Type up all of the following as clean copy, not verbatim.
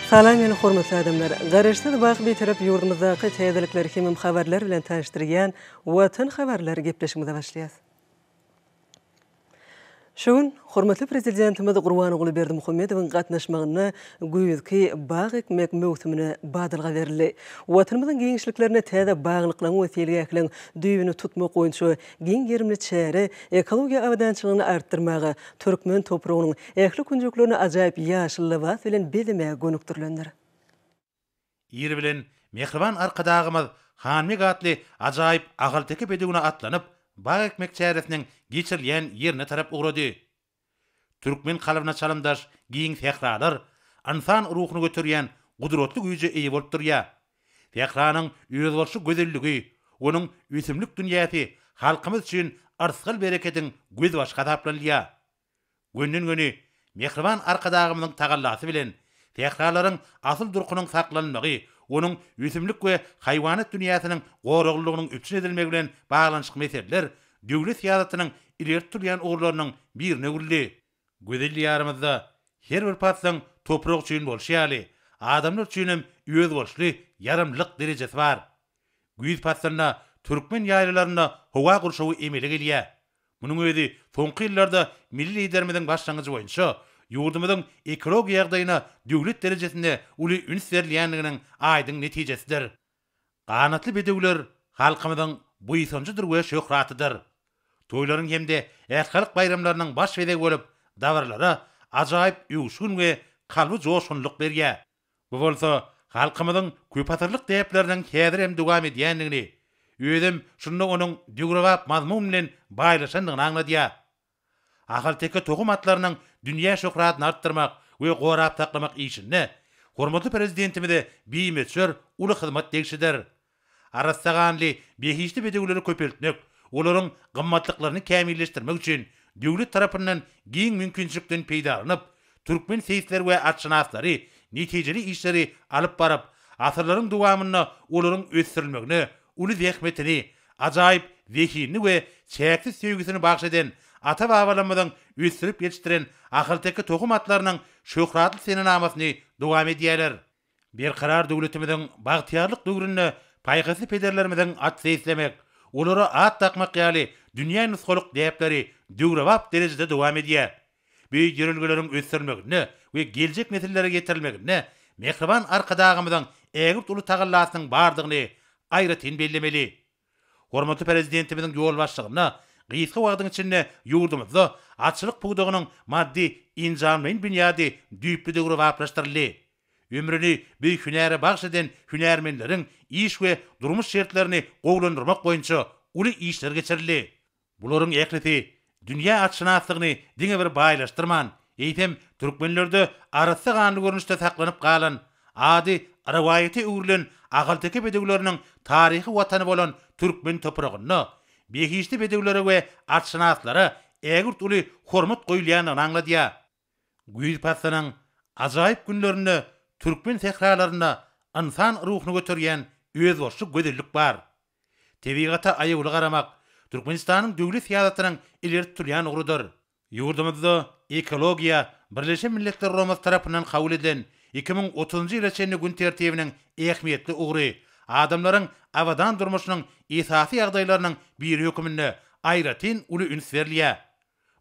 Salam meni hormatly adamlar! Garaşsyz baky Bitarap ýurdumyzdaky täzelikler hemem habarlar bilen tanyşdyrýan Watan habarlary gepleşigimize başlaýas. Şu gün hormatly Prezidentimiz Gurbanguly Berdimuhamedowyň gatnaşmagynda güýzki bag ekmek möwsümine badalga berildi. Watanymyzyň giňişliklerinde täze baglyklaryň we seýilgähleriň düýbüni tutmak boýunça giň gerimli çäre ekologiýa abadançylygyny artdyrmaga, türkmen topragynyň ähli künjeklerini ajaýyp ýaşyl lybas bilen bezemäge gönükdirilendir. Ir bilen mähriban Arkadagymyz Hanbeg atly ajaýyp ahalteke bedewine atlanyp, bag ekmek çäresiniň geçirilýän ýerine tarap ugrady. Türkmen kalbyna çalymdaş giň sähralar ynsan ruhuny göterýän gudratly güýje eýe bolup durýar. Sähranyň özboluşly gözelligi, onuň ösümlik dünýäsi halkymyz üçin yrsgal-berekediň gözbaşy hasaplanylýar. Gönden-göni mähriban Arkadagymyzyň tagallasy bilen sähralaryň asyl durkunyň saklanylmagy, onuň ösümlik we haýwanat dünýäsiniň goraglylygynyň üpjün edilmegi bilen baglanyşykly meseleler döwlet syýasatynyň ileri tutulýan ugurlarynyň birine öwrüldi. Gözel Diýarymyzda her bir paslyň toprak üçin bolşy ýaly, adamlar üçin hem özboluşly ýaramlylyk derejesi bar. Güýz paslynda türkmen ýaýlalarynda howa gurşawy emele gelýär. Munuň özi soňky ýyllarda milli Liderimiziň başlangyjy boýunça ýurdumyzyň ekologiýa ýagdaýyna döwlet derejesinde uly üns berilýändiginiň aýdyň netijesidir. Ganatly bedewler halkymyzyň buýsanjydyr we şöhratydyr. Toýlaryň hem-de ählihalk baýramlarynyň baş bezegi bolup, dabaralara ajaýyp öwüşgin we kalby joşgunlylyk berýär. Bu bolsa halkymyzyň köpasyrlyk däpleriniň häzir hem dowam edýändigini, özem şunda onuň döwrebap mazmun bilen baýlaşandygyny aňladýar. Ahalteke tohum atlarynyň dünýä şöhratyny artdyrmak we gorap saklamak işinde hormatly Prezidentimize bimöçber uly hyzmat degişlidir. Arassa ganly behişdi bedewleri köpeltmek, olaryň gymmatlyklaryny kämilleşdirmek üçin döwlet tarapyndan giň mümkinçilikden peýdalanyp, türkmen seýisleri we atşynaslary netijeli işleri alyp baryp, asyrlaryň dowamynda olaryň ösdürilmegine uly zähmetini, ajaýyp zehinini we çäksiz söýgüsini bagyş eden ata-babalarymyzyň ösdürip ýetişdiren ahalteke tohum atlarynyň şöhratly senenamasyny dowam edýärler. Berkarar döwletimiziň bagtyýarlyk döwründe paýhasly pederlerimiziň at seýislemek, olara at dakmak ýaly dünýä nusgalyk däpleri döwrebap derejede dowam edýär. Bu ýörelgeleriň ösdürilmeginde we geljek nesillere ýetirilmeginde mähriban Arkadagymyzyň ägirt uly tagallasynyň bardygyny aýratyn bellemeli. Hormatly Prezidentimiziň ýolbaşçylygynda gysga wagtyň içinde ýurdumyzda atçylyk pudagynyň maddy-enjamlaýyn binýady düýpli döwrebaplaşdyryldy. Ömrüni bu hünäre bagyş eden hünärmenleriň iş we durmuş şertlerini gowulandyrmak boýunça uly işler geçirildi. Bularyň ählisi dünýä atşynaslygyny diňe bir baýlaşdyrman, eýsem, türkmenlerde arassa ganly görnüşde saklanyp galan, ady rowaýata öwrülen ahalteke bedewleriniň taryhy watany bolan türkmen topragynda behişdi bedewlere we atşynaslara ägirt uly hormat goýulýandygyny aňladýar. Güýz paslynyň ajaýyp günlerinde türkmen sähralarynda ynsan ruhuny göterýän özboluşly gözellik bar. Tebigata aýawly garamak Türkmenistanyň döwlet syýasatynyň ileri tutulýan ugrudyr. Ýurdumyzda ekologiýa Birleşen Milletler Guramasy tarapyndan kabul edilen 2030-njy ýyla çenli gün tertibiniň ähmiýetli ugry, adamlaryň abadan durmuşynyň esasy ýagdaýlarynyň biri höküminde aýratyn uly üns berilýär.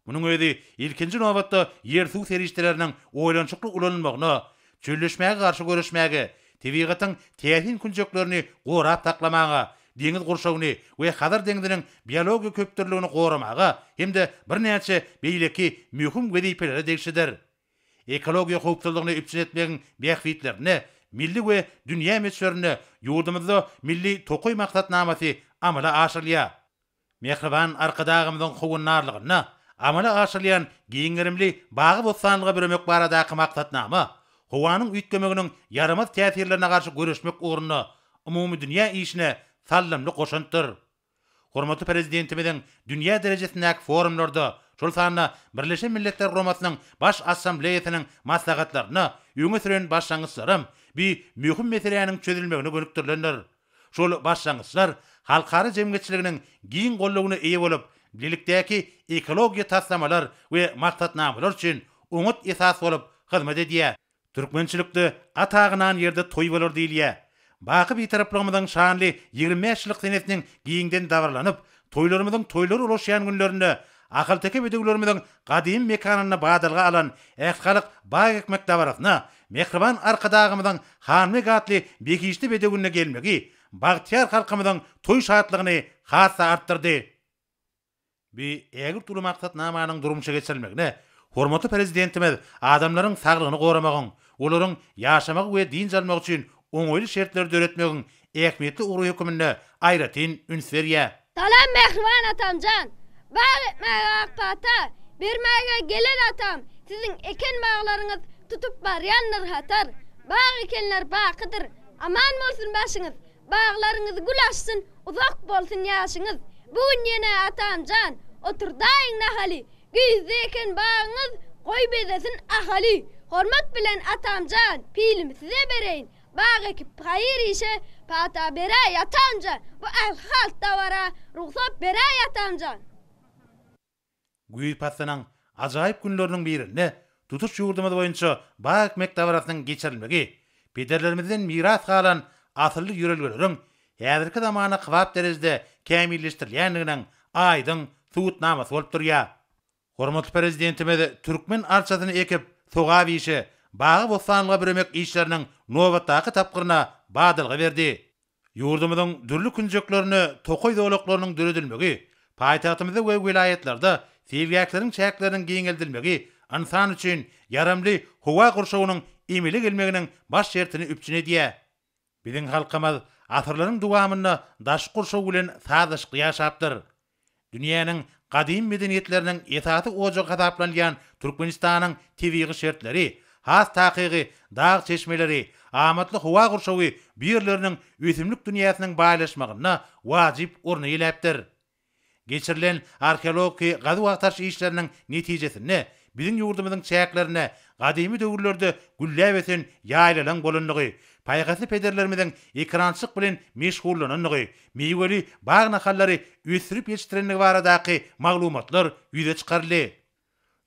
Munuň özi, ilkinji nobatda, ýer-suw serişdeleriniň oýlanyşykly ulanylmagyna, çölleşmäge garşy göreşmäge, tebigatyň täsin künjeklerini gorap saklamaga, deňiz gurşawyny we Hazar deňziniň biologiýa köpdürlüligini goramaga hem-de birnäçe beýleki möhüm wezipelere degişlidir. Ekologiýa howpsuzlygyny üpjün etmegiň bähbitlerine milli we dünýä möçberinde ýurdumyzda Milli tokaý maksatnamasy amala aşyrylýar. Mähriban Arkadagymyzyň howandarlygynda amala aşyrylýan giň gerimli bagy-bossanlyga büremek baradaky maksatnama howanyň üýtgemeginiň ýaramaz täsirlerine garşy göreşmek ugrunda umumydünýä işine saldamly goşantdyr. Hormatly Prezidentimiziň dünýä derejesindäki forumlarda, şol sanda Birleşen Milletler Guramasynyň Baş Assambleýasynyň maslahatlarynda öňe süren başlangyçlaram bu möhüm meseläniň çözülmegine gönükdirilendir. Şol başlangyçlar halkara jemgyýetçiliginiň giň goldawyna eýe bolup, bilelikdäki ekologiýa taslamalar we maksatnamalar üçin oňat esas bolup hyzmat edýär. Türkmençilikde at agynan ýerde toý bolar diýilýär. Baky Bitaraplygymyzyň şanly 25 ýyllyk senesiniň giňden dabaralanyp, toýlarymyzyň toýlara ulaşýan günlerinde ahalteke bedewlerimiziň gadymy mekanynda badalga alan ählihalk bag ekmek dabarasyna mähriban Arkadagymyzyň Hanbeg atly behişdi bedewinde gelmegi bagtyýar halkymyzyň toý şatlygyny has-da artdyrdy. Bu ägirt uly maksatnamanyň durmuşa geçirilmegine hormatly Prezidentimiz adamlaryň saglygyny goramagyň, olaryň ýaşamagy we dynç almagy üçin oňaýly şertleri döretmegiň ähmiýetli ugry höküminde aýratyn üns berýär. Salam mähriban atamjan! Bag ekmäge ak pata bermäge gelen atam, siziň eken baglaryňyz tutup barýandyr hatar. Bag ekenler bakydyr, aman bolsun başyňyz, Baglaryňyz gül açsyn, uzak bolsun ýaşyňyz. Bu gün ýene atamjan, oturdaýyň nahaly, Güýzde eken bagyňyz, goý bezesin Ahaly. Hormat bilen atamjan, pilimi size bereýin, Bag ekip haýyr işe pata beräý atamjan, Bu ählihalk dabara rugsat beräý atamjan. Güýz paslynyň ajaýyp günleriniň birinde tutuş ýurdumyz boýunça bag ekmek dabarasynyň geçirilmegi pederlerimizden miras galan asylly ýörelgeleriň häzirki zamana kybap derejede kämilleşdirilýändiginiň aýdyň subutnamasy bolup durýar. Hormatly Prezidentimiz türkmen arçasyny ekip, sogap işe, bagy-bossanlyga büremek işleriniň nobatdaky tapgyryna badalga berdi. Ýurdumyzyň dürli künjeklerinde tokaý zolaklarynyň döredilmegi, paýtagtymyzda we welaýatlarda seýilgähleriň çäkleriniň giňeldilmegi ynsan üçin ýaramly howa gurşawynyň emele gelmeginiň baş şertini üpjün edýär. Biziň halkymyz asyrlaryň dowamynda daşky gurşaw bilen sazlaşykly ýaşapdyr. Dünýäniň gadymy medeniýetleriniň esasy ojagy hasaplanylýan Türkmenistanyň tebigy şertleri, has takygy dag çeşmeleri, amatly howa gurşawy bu ýerleriniň ösümlik dünýäsiniň baýlaşmagynda wajyp orun eýeläpdir. Geçirilen arheologiki gazuw-agtaryş işleriniň netijesinde biziň ýurdumyzyň çäklerinde gadymy döwürlerde gülläp ösen ýaýlalaryň bolandygy, paýhasly pederlerimiziň ekerançylyk bilen meşgullanandygy, miweli bag nahallary ösdürip ýetişdirendigi baradaky maglumatlar ýüze çykaryldy.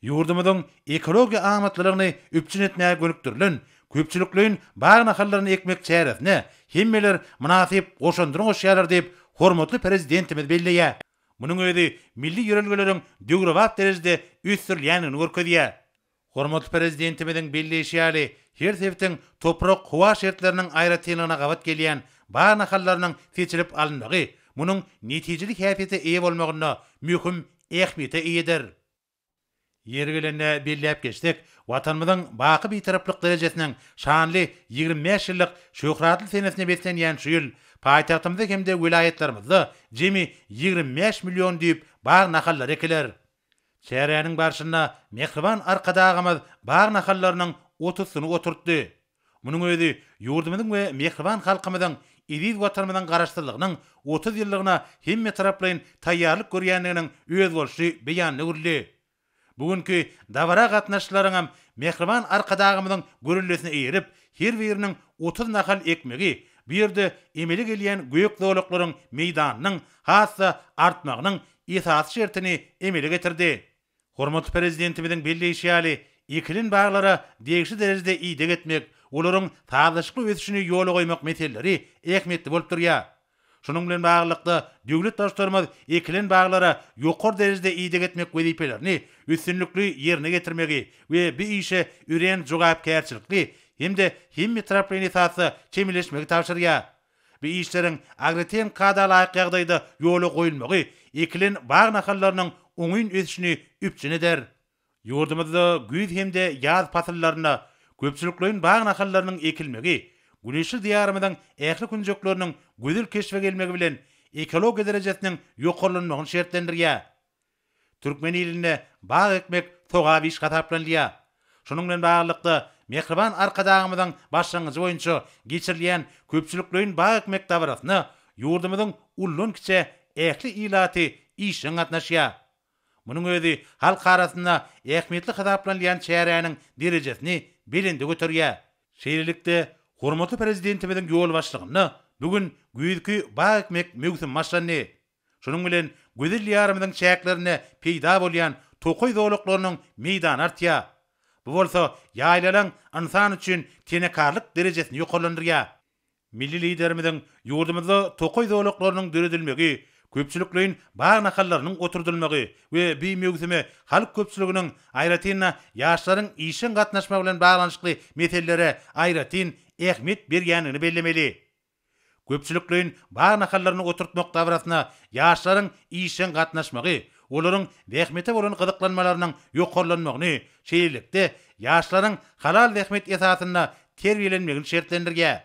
Ýurdumyzyň ekologiýa amatlylygyny üpjün etmäge gönükdirilen köpçülikleýin bag nahallaryny ekmek çäresine hemmeler mynasyp goşandyny goşýarlar diýip, hormatly Prezidentimiz belleýär. Munuň özi milli ýörelgeleriň döwrebap derejede ösdürilýändigini görkezýär. Hormatly Prezidentimiziň belleýşi ýaly, her sebitiň toprak-howa şertleriniň aýratynlygyna gabat gelýän bag nahallarynyň seçilip alynmagy munuň netijeli häsiýete eýe bolmagynda möhüm ähmiýete eýedir. Ýeri gelende belläp geçsek, Watanymyzyň baky Bitaraplyk derejesiniň şanly 25 ýyllyk şöhratly senesine beslenýän şu ýyl paýtagtymyzda hem-de welaýatlarymyzda jemi 25 million düýp bag nahallary ekiler. Çäräniň barşynda mähriban Arkadagymyz bag nahallarynyň otuzsyny oturtdy. Munuň özi ýurdumyzyň we mähriban halkymyzyň eziz Watanymyzyň Garaşsyzlygynyň 30 ýyllygyna hemmetaraplaýyn taýýarlyk görýändiginiň özboluşly beýanyna öwrüldi. Bu günki dabara gatnaşyjylaryňam mähriban Arkadagymyzyň göreldesine eýerip, her biriniň 30 nahal ekmegi bu ýerde emele gelýän gök zolaklaryň meýdanynyň has-da artmagynyň esasy şertini emele getirdi. Hormatly Prezidentimiziň belleýşi ýaly, ekilen baglara degişli derejede ideg etmek, olaryň sazlaşykly ösüşini ýola goýmak meseleleri ähmiýetli bolup durýar. Şunuň bilen baglylykda, döwlet Baştutanymyz ekilen baglara ýokary derejede ideg etmek wezipelerini üstünlikli ýerine ýetirmegi we bu işe örän jogapkärçilikli hem-de hemmetaraplaýyn esasda çemeleşmegi tabşyrýar. Bu işleriň agroten kada laýyk ýagdaýda ýola goýulmagy ekilen bag nahallarynyň oňyn ösüşini üpjün eder. Ýurdumyzda güýz hem-de ýaz pasyllarynda köpçülikleýin bag nahallarynyň ekilmegi güneşli Diýarymyzyň ähli künjekleriniň gözel keşbe gelmegi bilen ekologiýa derejesiniň ýokarlanmagyny şertlendirýär. Türkmen ilinde bag ekmek sogap iş hasaplanylýar. Şunuň bilen baglylykda, mähriban Arkadagymyzyň başlangyjy boýunça geçirilýän köpçülikleýin bag ekmek dabarasyna ýurdumyzyň uldan-kiçä ähli ilaty işjeň gatnaşýar. Munuň özi halk arasynda ähmiýetli hasaplanylýan çäräniň derejesini belende göterýär. Şeýlelikde, hormatly Prezidentimiziň ýolbaşçylygynda bu gün güýzki bag ekmek möwsümi başlandy. Şunuň bilen, gözel Diýarymyzyň çäklerinde peýda bolýan tokaý zolaklarynyň meýdany artýar. Bu bolsa ýaýlalaň ynsan üçin tenekarlyk derejesini ýokarlandyrýar. Milli Liderimiziň ýurdumyzda tokaý zolaklarynyň döredilmegi, köpçülikleýin bag nahallarynyň oturdylmagy we bi möwsüme halk köpçüliginiň, aýratyn-da, ýaşlaryň işjeň gatnaşmagy bilen baglanyşykly meselelere aýratyn ähmiýet berýändigini bellemeli. Köpçülikleýin bag nahallaryny oturtmak dabarasyna ýaşlaryň işjeň gatnaşmagy olaryň zähmete bolan gyzyklanmalarynyň ýokarlanmagyny, şeýlelikde, ýaşlaryň halal zähmet esasynda terbiýelenmegini şertlendirýär.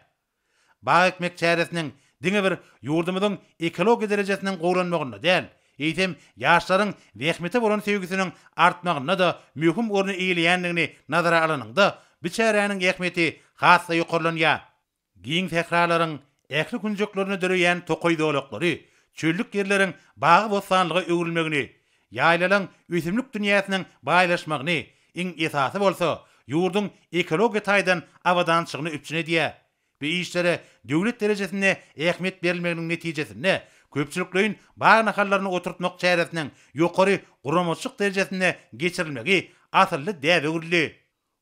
Bag ekmek çäresiniň diňe bir ýurdumyzyň ekologiýa derejesiniň gowulanmagynda däl, eýsem, ýaşlaryň zähmete bolan söýgüsiniň artmagynda-da möhüm orny eýeleýändigini nazara alanyňda, bu çäräniň ähmiýeti has-da ýokarlanýar. Giň sähralaryň ähli künjeklerinde döreýän tokaý zolaklary çöllük ýerleriň bagy-bossanlyga öwrülmegini, ýaýlalaň ösümlik dünýäsiniň baýlaşmagyny, iň esasy bolsa, ýurduň ekologiýa taýdan abadançylygyny üpjün edýär. Bu işlere döwlet derejesinde ähmiýet berilmeginiň netijesinde köpçülikleýin bag nahallaryny oturtmak çäresiniň ýokary guramaçylyk derejesinde geçirilmegi asylly däbe öwrüldi.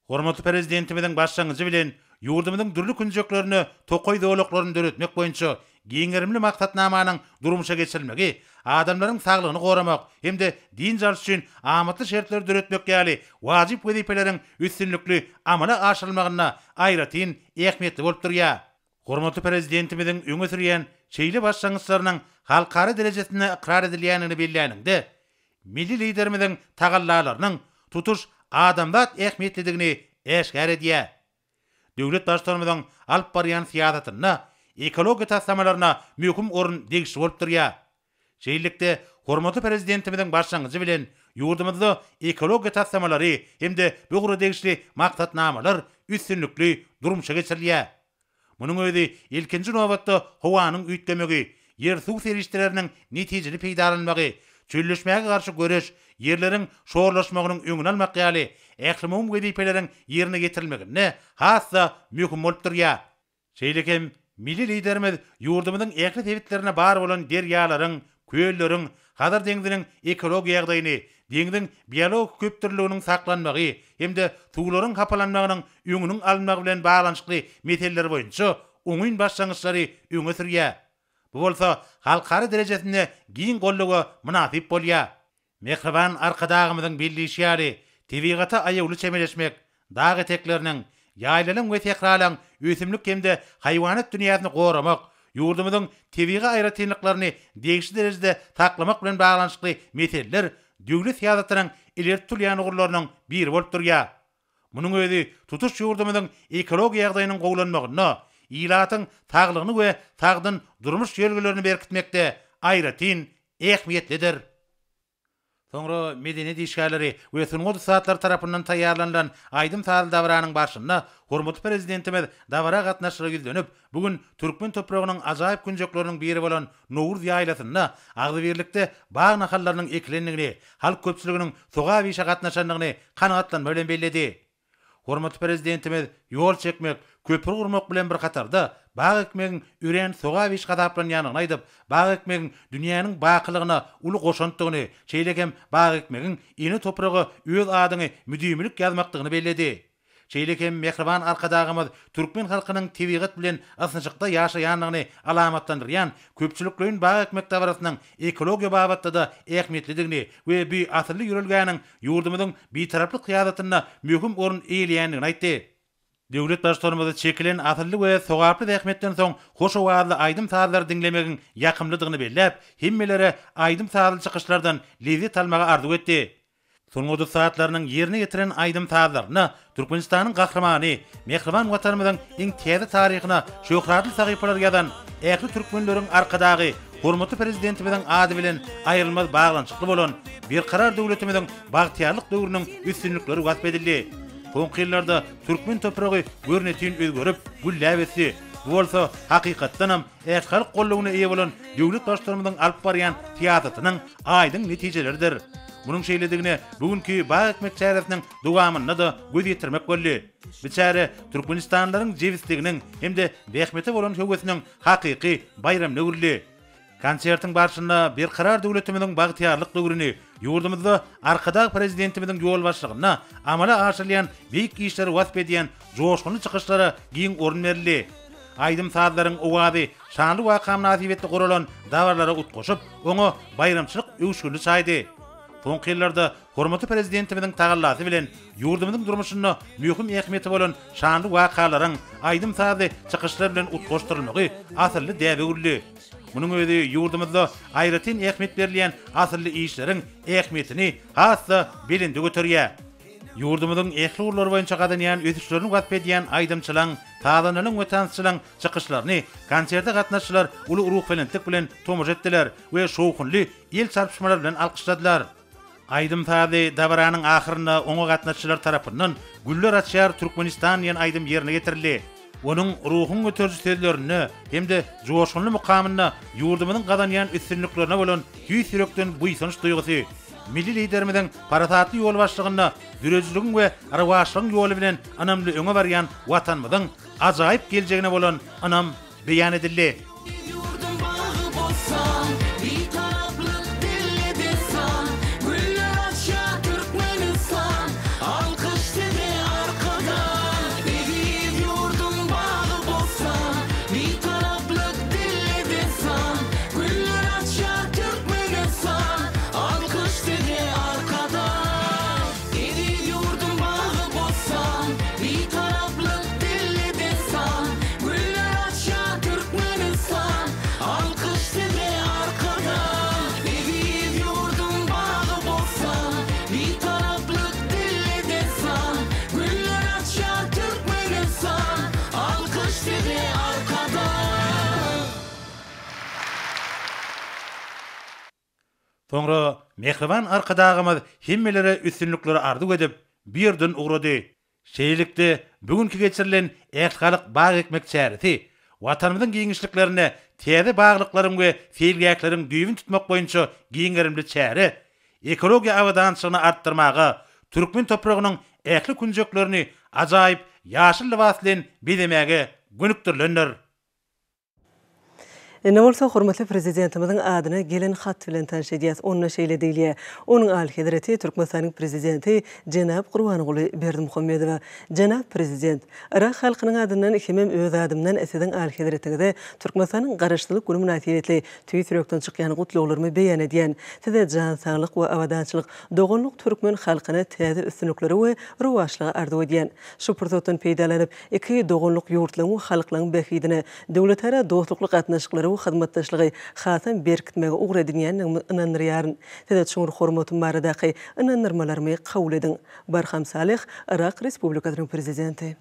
Hormatly Prezidentimiziň başlangyjy bilen ýurdumyzyň dürli künjeklerinde tokaý zolaklaryny döretmek boýunça giň gerimli maksatnamanyň durmuşa geçirilmegi adamlaryň saglygyny goramak hem-de dynç alyş üçin amatly şertleri döretmek ýaly wajyp wezipeleriň üstünlikli amala aşyrylmagynda aýratyn ähmiýetli bolup durýar. Hormatly Prezidentimiziň öňe sürýän şeýle başlangyçlarynyň halkara derejesinde ykrar edilýändigini belläniňde, milli Liderimiziň tagallalarynyň tutuş adamzat ähmiýetlidigini äşgär edýär. Döwlet Baştutanymyzyň alyp barýan syýasatynda ekologiýa taslamalaryna möhüm orun degişli bolup durýar. Şeýlelikde, hormatly Prezidentimiziň başlangyjy bilen ýurdumyzda ekologiýa taslamalary hem-de bu ugra degişli maksatnamalar üstünlikli durmuşa geçirilýär. Munuň özi, ilkinji nobatda, howanyň üýtgemegi, ýer-suw serişdeleriniň netijeli peýdalanylmagy, çölleşmäge garşy göreş, ýerleriň şorlaşmagynyň öňüni almak ýaly ählumumy wezipeleriň ýerine ýetirilmeginde has-da möhüm bolup durýar. Şeýle hem milli Liderimiz ýurdumyzyň ähli sebitlerinde bar bolan derýalaryň, kölleriň, Hazar deňziniň ekologiýa ýagdaýyny, deňziň biologik köpdürlüliginiň saklanmagy hem-de suwlaryň hapalanmagynyň öňüniň alynmagy bilen baglanyşykly meseleler boýunça oňyn başlangyçlary öňe sürýär. Bu bolsa halkara derejesinde giň goldawa mynasyp bolýar. Mähriban Arkadagymyzyň belleýşi ýaly, tebigata aýawly çemeleşmek, dag etekleriniň, ýaýlalaň we sähralaň ösümlik hem-de haýwanat dünýäsini goramak, ýurdumyzyň tebigy aýratynlyklaryny degişli derejede saklamak bilen baglanyşykly meseleler döwlet syýasatynyň ileri tutulýan ugurlarynyň biri bolup durýar. Munuň özi tutuş ýurdumyzyň ekologiýa ýagdaýynyň gowulanmagynda, ilatyň saglygyny we sagdyn durmuş ýörelgelerini berkitmekde aýratyn ähmiýetlidir. Soňra medeniýet işgärleri we sungat ussatlary tarapyndan taýýarlanylan aýdym-sazly dabaranyň barşynda hormatly Prezidentimiz dabara gatnaşyjylara ýüzlenip, bu gün türkmen topragynyň ajaýyp künjekleriniň biri bolan Nowruz ýaýlasynda agzybirlikde bag nahallarynyň ekilendigini, halk köpçüliginiň sogap işe gatnaşandygyny kanagatlanma bilen belledi. Hormatly Prezidentimiz ýol çekmek, köpri gurmak bilen bir hatarda, bag ekmegiň örän sogap iş hasaplanýandygyny aýdyp, bag ekmegiň dünýäniň bakylygyna uly goşantdygyny, şeýle hem bag ekmegiň ene topraga öz adyňy müdimilik ýazmakdygyny belledi. Şeýle hem mähriban Arkadagymyz türkmen halkynyň tebigat bilen ysnyşykda ýaşaýandygyny alamatlandyrýan köpçülikleýin bag ekmek dabarasynyň ekologiýa babatda-da ähmiýetlidigini we bu asylly ýörelgäniň ýurdumyzyň Bitaraplyk syýasatynda möhüm orun eýeleýändigini aýtdy. Döwlet Baştutanymyz çekilen asylly we sogaply zähmetden soň hoş owazly aýdym-sazlary diňlemegiň ýakymlydygyny belläp, hemmelere aýdym-sazly çykyşlardan lezzet almagy arzuw etdi. Sungat ussatlarynyň ýerine ýetiren aýdym-sazlarynda Türkmenistanyň Gahrymany, mähriban Watanymyzyň iň täze taryhyna şöhratly sahypalary ýazan ähli türkmenleriň Arkadagy hormatly Prezidentimiziň ady bilen aýrylmaz baglanyşykly bolan Berkarar döwletimiziň bagtyýarlyk döwrüniň üstünlikleri wasp edildi. Soňky ýyllarda türkmen topragy görnetin özgerip, gülläp ösdi. Bu bolsa, hakykatdanam, ählihalk goldawyna eýe bolan döwlet Baştutanymyzyň alyp barýan syýasatynyň aýdyň netijeleridir. Munuň şeýledigine bu günki bag ekmek çäresiniň dowamynda-da göz ýetirmek boldy. Bu çäre türkmenistanlylaryň jebisliginiň hem-de zähmete bolan höwesiniň hakyky baýramyna öwrüldi. Konsertiň barşynda Berkarar döwletimiziň bagtyýarlyk döwrüni, ýurdumyzda Arkadag Prezidentimiziň ýolbaşçylygynda amala aşyrylýan beýik işleri wasp edýän joşgunly çykyşlara giň orun berildi. Aýdym-sazlaryň owazy şanly waka mynasybetli guralan dabaralara utgaşyp, oňa baýramçylyk öwüşginini çaýdy. Soňky ýyllarda Hormatly Prezidentimiziň tagallasy bilen ýurdumyzyň durmuşynda möhüm ähmiýeti bolan şanly wakalaryň aýdym-sazly çykyşlar bilen utgaşdyrylmagy asylly däbe öwrüldi. Munuň özi ýurdumyzda aýratyn ähmiýet berilýän asylly işleriň ähmiýetini has-da belende göterýär. Ýurdumyzyň ähli ugurlar boýunça gazanýan ösüşlerini wasp edýän aýdymçylaň, sazandalaň we tansçylaň çykyşlaryny konserte gatnaşyjylar uly ruhubelentlik bilen tomaşa etdiler we şowhunly el çarpyşmalar bilen alkyşladylar. Aýdym-sazly dabaranyň ahyrynda oňa gatnaşyjylar tarapyndan Güller açýar Türkmenistan diýen aýdym ýerine ýetirildi. Onuň ruhuňy göteriji sözlerinde hem-de joşgunly mukamynda ýurdumyzyň gazanýan üstünliklerine bolan tüýs ýürekden buýsanç duýgusy, milli Liderimiziň parasatly ýolbaşçylygynda döredijiligiň we rowaçlygyň ýoly bilen ynamly öňe barýan Watanymyzyň ajaýyp geljegine bolan ynam beýan edildi. Ýurdum bagy bossan, Bitaraplyk dille dessan, Güller açýar Türkmenistan, Alkyş size Arkadag! Eziz ýurdum bagy bossan, Bitaraplyk dille dessan, Güller açýar Türkmenistan, Alkyş size Arkadag! Eziz ýurdum bagy bossan, Bitaraplyk dille dessan, Güller açýar Türkmenistan, Alkyş size Arkadag! Eziz ýurdum bagy bossan, Bitaraplyk dille dessan, Güller açýar Türkmenistan, Alkyş size Arkadag! Soňra mähriban Arkadagymyz hemmelere üstünlikleri arzuw edip, bu ýerden ugrady. Şeýlelikde, bu günki geçirilen ählihalk bag ekmek çäresi Watanymyzyň giňişliklerinde täze baglyklaryň we seýilgähleriň düýbüni tutmak boýunça giň gerimli çäre ekologiýa abadançylygyny artdyrmaga, türkmen topragynyň ähli künjeklerini ajaýyp ýaşyl lybas bilen bezemäge gönükdirilendir. Indi bolsa hormatly Prezidentimiziň adyna gelen hat bilen tanyş edýäs. Onda şeýle diýilýär, Onuň Alyhezreti Türkmenistanyň Prezidenti jenap Gurbanguly Berdimuhamedowa. Jenap Prezident! Yrak halkynyň adyndan hemem öz adymdan Siziň Alyhezretiňize Türkmenistanyň Garaşsyzlyk güni mynasybetli tüýs ýürekden çykýan gutlaglarymy beýan edýän. Size jan saglyk we abadançylyk, doganlyk türkmen halkyna täze üstünlikleri we rowaçlygy arzuw edýän. Şu pursatdan peýdalanyp, Iki doganlyk ýurtlaryň we halklaryň bähbidine döwletara dostlukly gatnaşyklary we hyzmatdaşlygy hasam berkitmegi ugur edinýändigimi ynandyrýaryn. Size çuňňur hormatym baradaky ynandyrmalarymy kabul ediň. Barham Saleh, Yrak Respublikasynyň Prezidenti.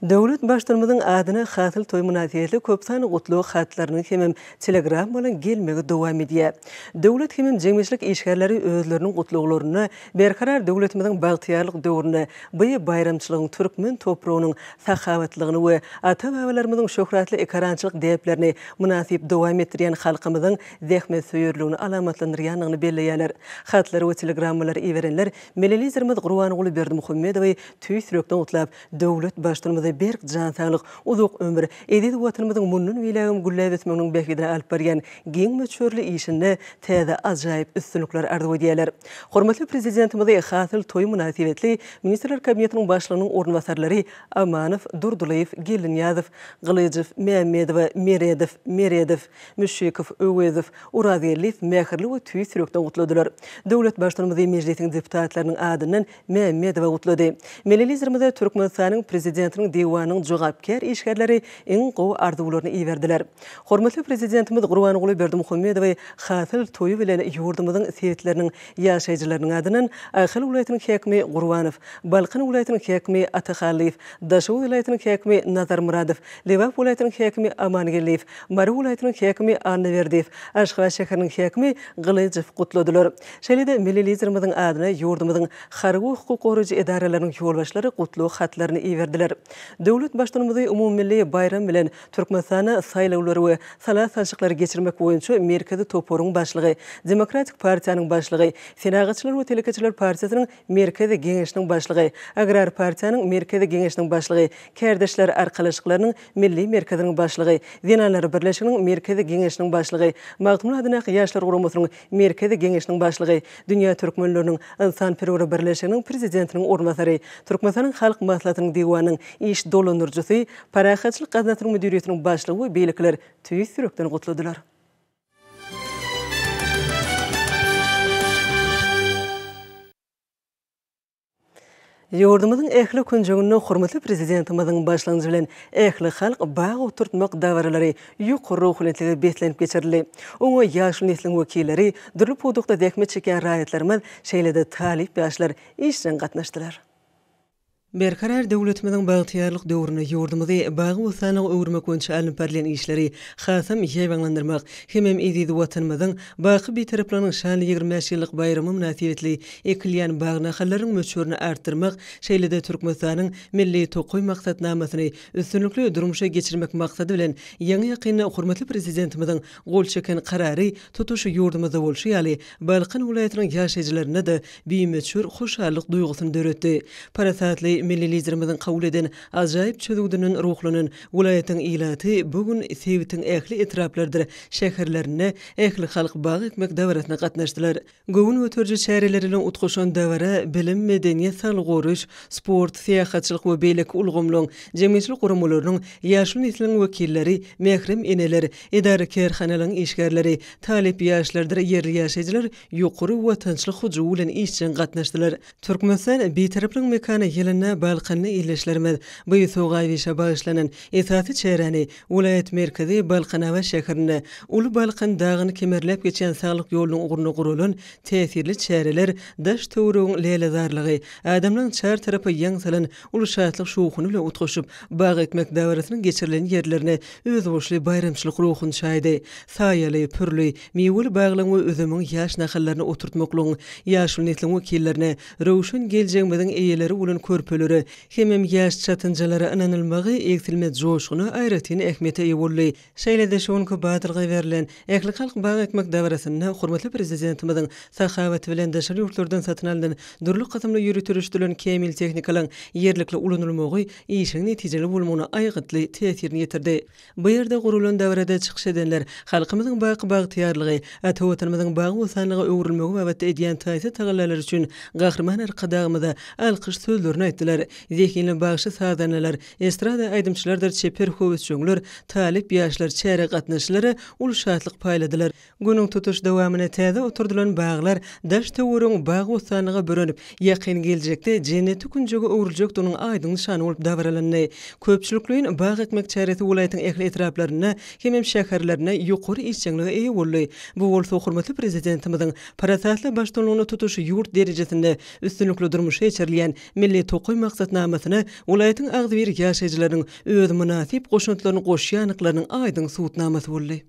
Döwlet Baştutanymyzyň adyna Hasyl toýy mynasybetli köp sanly gutlag hatlarynyň hemem telegrammalaryň gelmegi dowam edýär. Döwlet hemem jemgyýetçilik işgärleri özleriniň gutlaglarynda Berkarar döwletimiziň bagtyýarlyk döwründe bu baýramçylygyň türkmen topragynyň sahawatlygyny we ata-babalarymyzyň şöhratly ekarançylyk däplerini mynasyp dowam etdirýän halkymyzyň zähmetsöýerligini alamatlandyrýandygyny belleýärler. Hatlary we telegrammalary iberenler Milli Liderimiz Gurbanguly Berdimuhamedowy tüýs ýürekden gutlap, döwlet Baştutanymyza berk jan saglyk, uzak ömür, eziz Watanymyzyň mundan beýlägem gülläp ösmeginiň bähbidine alyp barýan giň möçberli işinde täze ajaýyp üstünlikleri arzuw edýärler. Hormatly Prezidentimizi Hasyl toýy mynasybetli Ministrler Kabinetiniň Başlygynyň orunbasarlary Amanow, Durdylyýew, Geldinyýazow, Gylyjow, Mämmedowa, Meredow, Meredow, Müşşikow, Öwezow, Orazgeldiýew mähirli we tüýs ýürekden gutladylar. Döwlet Baştutanymyzy Mejlisiň deputatlarynyň adyndan Mämmedowa gutlady. Milli Liderimize Türkmenistanyň Prezidentiniň Diwanynyň jogapkär işgärleri iň gowy arzuwlaryny iberdiler. Hormatly Prezidentimiz Gurbanguly Berdimuhamedowy Hasyl toýy bilen ýurdumyzyň sebitleriniň ýaşaýjylarynyň adyndan Ahal welaýatynyň häkimi Gurbanow, Balkan welaýatynyň häkimi Atahallyýew, Daşoguz welaýatynyň häkimi Nazarmyradow, Lebap welaýatynyň häkimi Amangeldiýew, Mary welaýatynyň häkimi Annaberdiýew, Aşgabat şäheriniň häkimi Gylyjow gutladylar. Şeýle-de milli Liderimiziň adyna ýurdumyzyň harby we hukuk goraýjy edaralarynyň ýolbaşçylary gutlag hatlaryny iberdiler. Döwlet Baştutanymyzy umumymilli baýram bilen Türkmenistanda saýlawlary we sala salşyklary geçirmek boýunça Merkezi toparyň başlygy, Demokratik partiýanyň başlygy, Senagatçylar we telekeçiler partiýasynyň Merkezi Geňeşiniň başlygy, Agrar partiýanyň Merkezi Geňeşiniň başlygy, Kärdeşler arkalaşyklarynyň Milli merkeziniň başlygy, Zenanlar birleşiginiň Merkezi Geňeşiniň başlygy, Magtymguly adyndaky Ýaşlar guramasynyň Merkezi Geňeşiniň başlygy, Dünýä türkmenleriniň ynsanperwer birleşiginiň Prezidentiniň orunbasary, Türkmenistanyň Halk Maslahatynyň Diwanynyň iş dolandyryjysy, Parahatçylyk gaznasynyň müdiriýetiniň başlygy we beýlekiler tüýs ýürekden gutladylar. Ýurdumyzyň ähli künjeginde hormatly Prezidentimiziň başlangyjy bilen ählihalk bag oturtmak dabaralary ýokary ruhubelentlige beslenip geçirildi. Oňa ýaşuly nesliň wekilleri, dürli pudakda zähmet çekýän raýatlarymyz, şeýle-de talyp ýaşlar işjeň gatnaşdylar. Berkarar döwletimiziň bagtyýarlyk döwründe ýurdumyzy bagy-bossanlyga öwürmek boýunça alnyp barylýan işleri hasam ýaýbaňlandyrmak hemem eziz Watanymyzyň baky Bitaraplygynyň şanly 25 ýyllyk baýramy mynasybetli ekilýän bag nahallarynyň möçberini artdyrmak, şeýle-de Türkmenistanyň Milli tokaý maksatnamasyny üstünlikli durmuşa geçirmek maksady bilen, ýaňy-ýakynda hormatly Prezidentimiziň gol çeken Karary tutuş ýurdumyzda bolşy ýaly, Balkan welaýatynyň ýaşaýjylarynda-da bimöçber hoşallyk duýgusyny döretdi. Parasatly milli Liderimiziň kabul eden ajaýyp çözgüdinden ruhlanan welaýatyň ilaty bu gün sebitiň ähli etraplarydyr şäherlerinde ählihalk bag ekmek dabarasyna gatnaşdylar. Göwün göteriji çäreler bilen utgaşan dabara bilim, medeniýet, saglygy goraýyş, sport, syýahatçylyk we beýleki ulgamlaryň, jemgyýetçilik guramalarynyň, ýaşuly nesliň wekilleri, mährem eneler, edara-kärhanalaryň işgärleri, talyp ýaşlardyr ýerli ýaşaýjylar ýokary watançylyk hyjuwy bilen işjeň gatnaşdylar. Türkmenistan Bitaraplygyň mekany ýylynda balkanly ildeşlerimiz bu sogaby işe bagyşlanan esasy çäräni welaýat merkezi Balkanabat şäherinde Uly Balkan dagyny kemerläp geçýän saglyk ýolunyň ugrunda guralan täsirli çäreler daş-töweregiň lälezarlygy, adamlaryň çar tarapa ýaň salan uly şatlyk-şowhuny bilen utgaşyp, bag ekmek dabarasynyň geçirilen ýerlerine özboluşly baýramçylyk ruhuny çaýdy. Saýaly, pürli, miweli baglaryň we üzümiň ýaş nahallaryny oturtmaklygyň ýaşuly nesliň wekillerine, röwşen geljegimiziň eýeleri bolan körpelere hemem ýaş çatynjalara ynanylmagy egsilmez joşguna aýratyn ähmiýete eýe boldy. Şeýle-de şu günki badalga berlen ählihalk bag ekmek dabarasynda hormatly Prezidentimiziň sahawaty bilen daşary ýurtlardan satyn alnan dürli kysymly ýöriteleşdirilen kämil tehnikalaryň ýerlikli ulanylmagy işiň netijeli bolmagyna aýgytly täsirini ýetirdi. Bu ýerde guralan dabarada çykyş edenler halkymyzyň baky bagtyýarlygy, ata Watanymyzyň bagy-bossanlyga öwrülmegi babatda edýän taýsyz tagallalary üçin Gahryman Arkadagymyza alkyş sözlerini aýtdylar. Zehinli bagşy-sazandalar, estrada aýdymçylardyr çeper höwesjeňler, talyp ýaşlar çärä gatnaşyjylara uly şatlyk paýladylar. Günüň tutuş dowamynda täze oturdylan baglar daş-töweregiň bagy-bossanlyga bürenip, ýakyn geljekde jenneti künjege öwrüljekdiginiň aýdyň nyşany bolup dabaralandy. Köpçülikleýin bag ekmek çäresi welaýatyň ähli etraplarynda hemem şäherlerinde ýokary işjeňlige eýe boldy. Bu bolsa hormatly Prezidentimiziň parasatly baştutanlygynda tutuş ýurt derejesinde üstünlikli durmuşa geçirilýän Milli tokaý maksatnamasyna welaýatyň agzybir ýaşaýjylarynyň öz mynasyp goşantlaryny goşýandyklarynyň aýdyň subutnamasy boldy.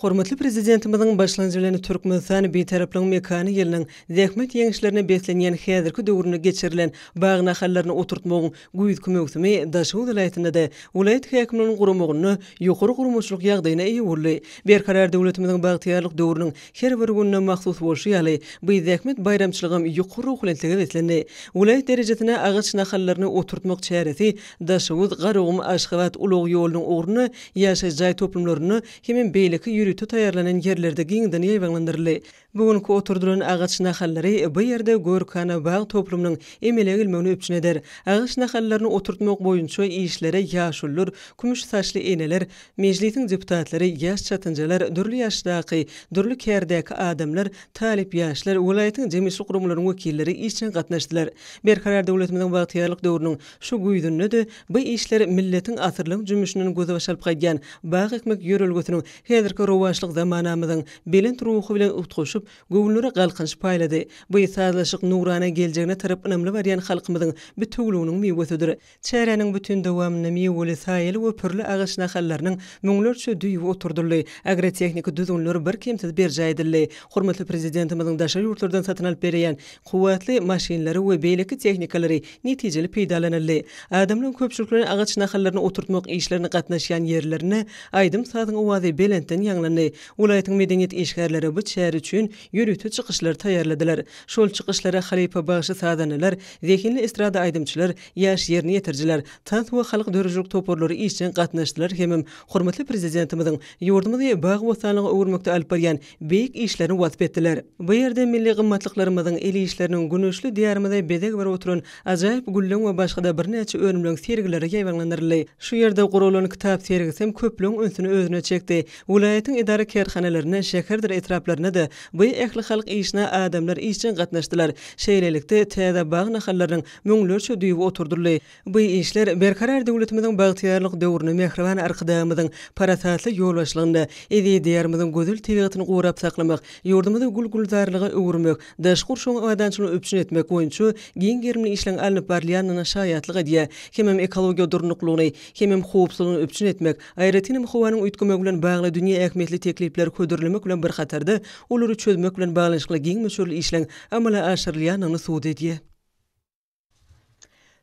Hormatly Prezidentimiziň başlangyjy bilen Türkmenistan Bitaraplygyň mekany ýylynyň zähmet ýeňişlerine beslenýän häzirki döwründe geçirilen bag nahallaryny oturtmagyň güýzki möwsümi Daşoguz welaýatynda-da welaýat häkimliginiň guramagynda ýokary guramaçylyk ýagdaýyna eýe boldy. Berkarar döwletimiziň bagtyýarlyk döwrüniň her bir gününe mahsus bolşy ýaly, bu zähmet baýramçylygam ýokary ruhubelentlige beslendi. Welaýat derejesinde agaç nahallaryny oturtmak çäresi Daşoguz, Garagum, Aşgabat ulag ýolunyň ugrunda ýaşaýyş jaý toplumlarynda hemem beýleki ýörite taýýarlanan ýerlerde giňden ýaýbaňlandyryldy. Bu günki oturdylan agaç nahallary bu ýerde görkana bag toplumynyň emele gelmegini üpjün eder. Agaç nahallaryny oturtmak boýunça işlere ýaşulular, kümüş saçly eneler, Mejlisiň deputatlary, ýaş çatynjalar, dürli ýaşdaky, dürli kärdäki adamlar, talyp ýaşlar, welaýatyň jemgyýetçilik guramalarynyň wekilleri işjeň gatnaşdylar. Berkarar döwletimiziň bagtyýarlyk döwrüniň şu güýzünde-de bu işler milletiň asyrlaryň jümmüşinden gözbaş alyp gaýdýan bag ekmek ýörelgesiniň häzirki. rowaçlyk zamanamyzyň belent ruhy bilen utgaşyp, göwünlere galkynyş paýlady. Bu sazlaşyk nurana geljegine tarap ynamly barýan halkymyzyň bitewüliginiň miwesidir. Çäräniň bütin dowamynda miweli, saýaly we pürli agaç nahallarynyň müňlerçe düýbi oturdyldy, agrotehniki düzgünler birkemsiz berjaý edildi. Hormatly Prezidentimiziň daşary ýurtlardan satyn alyp berýän kuwwatly maşynlary we beýleki tehnikalary netijeli peýdalanyldy. Adamlaryň köpçülikleýin agaç nahallaryny oturtmak işlerine gatnaşýan ýerlerinde aýdym-sazyň owazy belentden ýaňlandy. Welaýatyň medeniýet işgärleri bu çäre üçin ýörite çykyşlary taýýarladylar. Şol çykyşlara halypa bagşy-sazandalar, zehinli estrada aýdymçylar, ýaş ýerine ýetirijiler, tans we halk döredijilik toparlary işjeň gatnaşdylar hemem hormatly Prezidentimiziň ýurdumyzy bagy-bossanlyga öwürmekde alyp barýan beýik işlerini wasp etdiler. Bu ýerde milli gymmatlyklarymyzyň, el işleriniň, güneşli Diýarymyza bezeg berip oturan ajaýyp gülleň we başga-da birnäçe önümleň sergileri ýaýbaňlandyryldy. Şu ýerde guralan kitap sergisi hem köplügiň ünsüni özüne çekdi. Welaýatyň edara-kärhanalarynda, şäherdir etraplarynda-da bu ählihalk işine adamlar işjeň gatnaşdylar. Şeýlelikde, täze bag nahallarynyň müňlerçe düýbi oturdyldy. Bu işler Berkarar döwletimiziň bagtyýarlyk döwründe mähriban Arkadagymyzyň parasatly ýolbaşçylygynda eziz Diýarymyzyň gözel tebigatyny gorap saklamak, ýurdumyzy gül-gülzarlyga öwürmek, daşky gurşawyň abadançylygyny üpjün etmek boýunça giň gerimli işleň alnyp barylýandygyna şaýatlyk edýär. Hemem ekologiýa durnuklylygyny, hemem howpsuzlygyny üpjün etmek, aýratynam howanyň üýtgemegi bilen bagly dünýä ähmiýetli teklipleri hödürlemek bilen bir hatarda, olary çözmek bilen baglanyşykly giň möçberli işleň amala aşyrylýandygyny subut edýär.